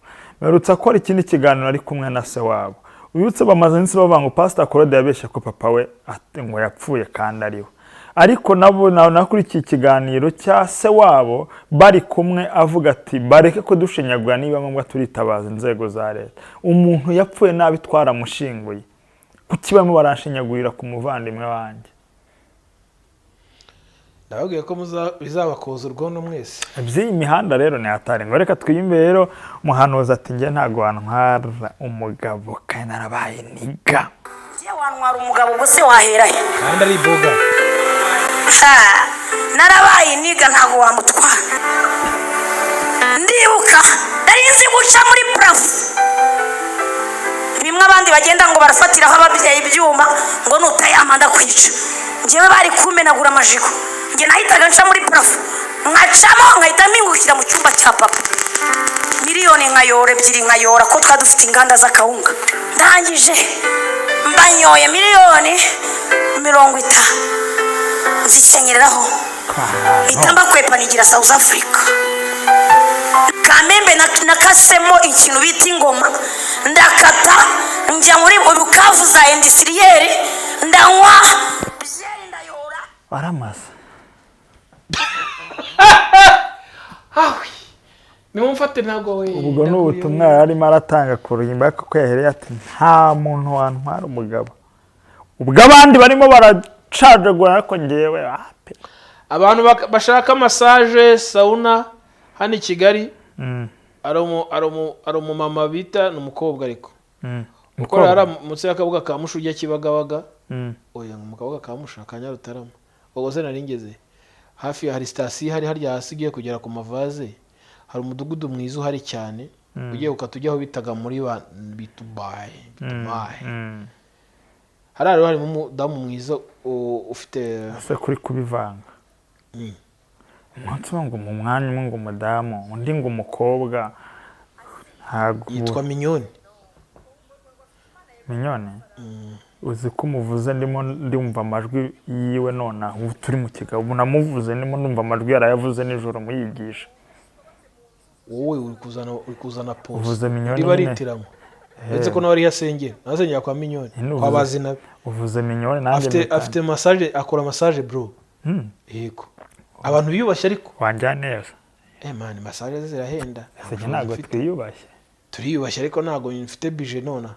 Mperutse akora ikindi kiganiro ari kumwe na se wabo. Wibutse bamaze iminsi bavuga ngo Pastor Claude yabeshye ko papa we ngo yapfuye kandi ariwe. Ariko nabo nakurikiye ikiganiro cya se wabo bari kumwe, avuga ati: "Bareke kudushinyagura, niba ngombwa turitabaza inzego za leta. Umuntu yapfuye nabi, twaramushinguye, kuki barimo baranshinyagurira ku muvandimwe wanjye?" Ndababwiye ko bizabakoza urwondo mwese. Iby'iyi mihanda rero ni hatari. Ngo reka twiyumve rero umuhanuzi ati: "Njye ntabwo wantwara umugabo kandi narabaye nigga." Njye wantwara umugabo, ubwo se wahera he? Kandi ari boga. Ha, narabaye nigga, ntabwo wamutwara. Ndibuka nari nzi guca muri plafond, bimwe abandi bagenda ngo barafatiraho ababyeyi ibyuma, ngo nutayampa ndakwica. Njyewe bari kumenagura amajigo, njye nahitaga nca muri plafond, nkacamo, nkahita mpingukira mu cyumba cya papa, miliyoni nkayora ebyiri, nkayora ko twari dufite inganda z'akawunga. Ndangije mbanyoye miliyoni 50, nzikenyereraho, mpita mbakwepa, nigira South Africa. Kamembe nakasemo ikintu bita ingoma, ndakata njya muri Bukavu za industriel, ndanywa byeri, ndayora. Waramasa. Nimumfate, ntabwo we. Ubwo ni ubutumwa yari arimo aratanga ku ruhimbi, kuko yahereye ati: "Nta muntu wantwara umugabo." Ubwo abandi barimo baracajagura, ariko ngewe wapi. Abantu bashaka massage, sauna hano i Kigali, hari umumama bita, ni umukobwa ariko ukora hariya munsi y'akabuga ka Musha ujya Kibagabaga. Oya, ngo mu kabuga ka Musha ka Nyarutarama, ubwo se nari ngeze hafi, hari sitasiyo hari harya hasi ugiye kugera ku mavaze, hari umudugudu mwiza uhari cyane, ugiye gukata ujya aho bitaga muri ba Bitubaye, Bitubaye. Hariya rero harimo umudamu mwiza ufite Ese kuri kubivanga, umunsi umwe ngo mu mwanya umwe ngo umudamu, undi ngo umukobwa, ntabwo. Yitwa Minyoni. Minyone, uzi ko umuvuze ndimo ndumva amajwi yiwe nonaha, ubu turi mu kiganiro, ubu namuvuze ndimo ndumva amajwi, yarayavuze nijoro muyigisha. Wowe uri kuzana pose. Uvuze Minyoni riba nyine. Ritiramo, uretse ko nawe ariyo asengera, nawe asengera kwa Minyoni. Nyine kwa Bazina. Uvuze Minyoni nanjye Afite mpita afite massage, akora massage, bro. Yego, abantu biyubashye ariko. Wanjyana neza. Eh man, massage zirahenda. Ese njye ntabwo twiyubashye? Turiyubashye, ariko ntabwo mfite budget nona.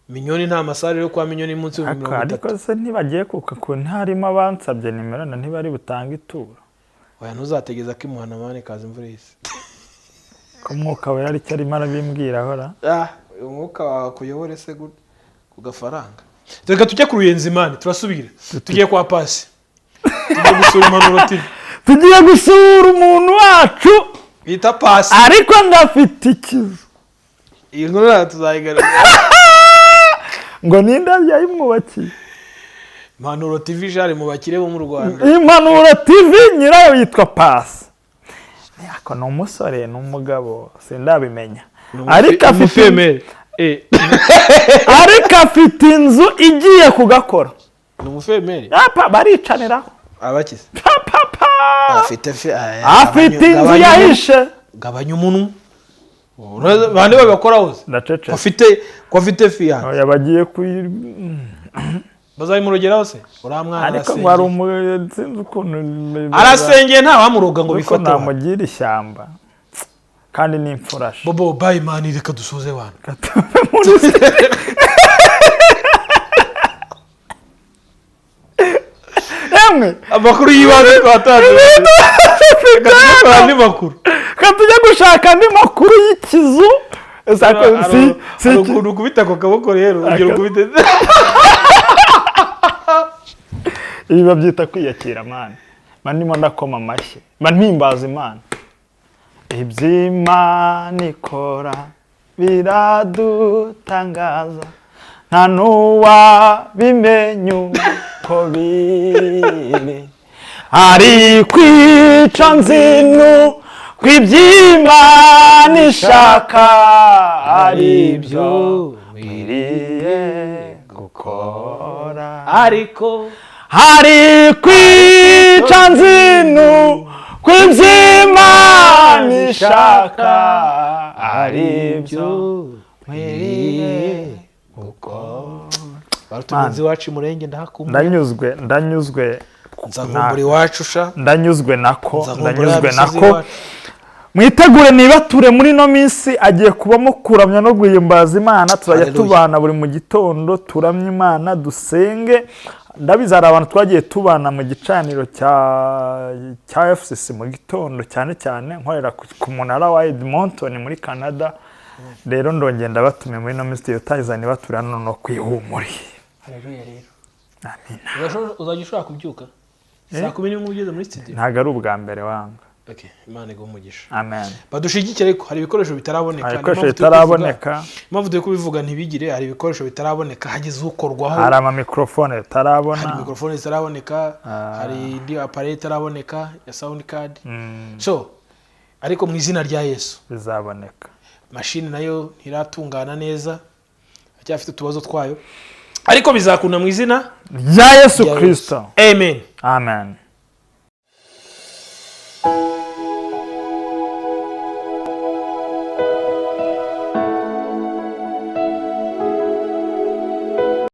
Minyoni, nta massage yo kwa Minyoni munsi y'ibihumbi Ariko mirongo ariko itatu se ntibagiye kuka ku ntarimo abansabye nimero na ntibari butange ituro? Oya, ntuzategeza ko imuhana man, kaza imvura ihise. Ko umwuka wera aricyo arimo arabimbwira ahora. Umwuka wawe akuyobore se ku gafaranga. Reka tujye ku Ruyenzi mani, turasubira. Tugiye kwa Pasi. Tugiye gusura Impanuro TV. Tugiye gusura umuntu wacu bita Pasi. Ariko ngafite ikizu. Iyi nkuru tuzayigaragaza. Ngo ninde yayimwubakiye? Impanuro TV jari mu bakire bo mu Rwanda. Impanuro TV nyirayo yitwa Pasi. Ako ni umusore ni umugabo sindabimenya. Ariko afite ariko afite inzu igiye kugakora. Ni umufemeri. Apa baricaniraho. Abakize. Afite inzu yahishe. Gabanya umunwa. Bande babakora hose. Ndacece. Ko afite fiyanse. Oya bagiye ku bazabimurogeraho se? Uriya mwana ariko ngo hari sinzi ukuntu arasengeye nta wamuroga ngo bifate. Namugira ishyamba kandi ni imfurashe. Bobo bayi mani reka dusuze abantu. Emwe amakuru y'ibanze twatanze. Andi makuru. Tujya gushaka andi makuru y'ikizu. Hari ukuntu ukubita ako kaboko rero ugira ukubite. Ibi babyita kwiyakira mani. Mba ndimo ndakoma amashyi. Mba mpimbaza Imana. Iby'Imana ikora biradutangaza nta n'uwabimenya uko biri. Ari kwica nzinu kw'iby'Imana ishaka ari byo nkwiriye gukora. Ariko hari kwica nzinu kw'iby'Imana ishaka ari byo nkwiriye gukora. Barutumizi wacu murenge ndahakumbuye. Ndanyuzwe nzakumbura iwacu sha. Ndanyuzwe nako. Mwitegure nibature muri no minsi agiye kubamo kuramya no guhimbaza Imana. Tuzajya tubana buri mu gitondo turamye Imana dusenge. Ndabizi hari abantu twagiye tubana mu gicaniro cya FCC mu gitondo cyane cyane nkorera ku munara wa Edmonton muri Canada. Rero ndongenda batume muri no minsi tuyotayiza nibature hano no kwihumuri. Haleluya rero. Amina. Uzajya ushobora kubyuka saa 11 ugeze muri studio? Ntago ari ubwa mbere wanga. Okay, Imana iguhe umugisha. Amen. Badushigikire ariko hari ibikoresho bitaraboneka. Hari ibikoresho bitaraboneka. Impamvu turi kubivuga ntibigire, hari ibikoresho bitaraboneka hagize ukorwaho. Hari ama microphone bitarabona. Hari microphone zitaraboneka, hari indi appareil itaraboneka ya sound card. So, ariko mu izina rya Yesu bizaboneka. Machine nayo ntiratungana neza. Acyafite utubazo twayo. Ariko bizakunda mu izina rya Yesu Kristo. Amen. Amen.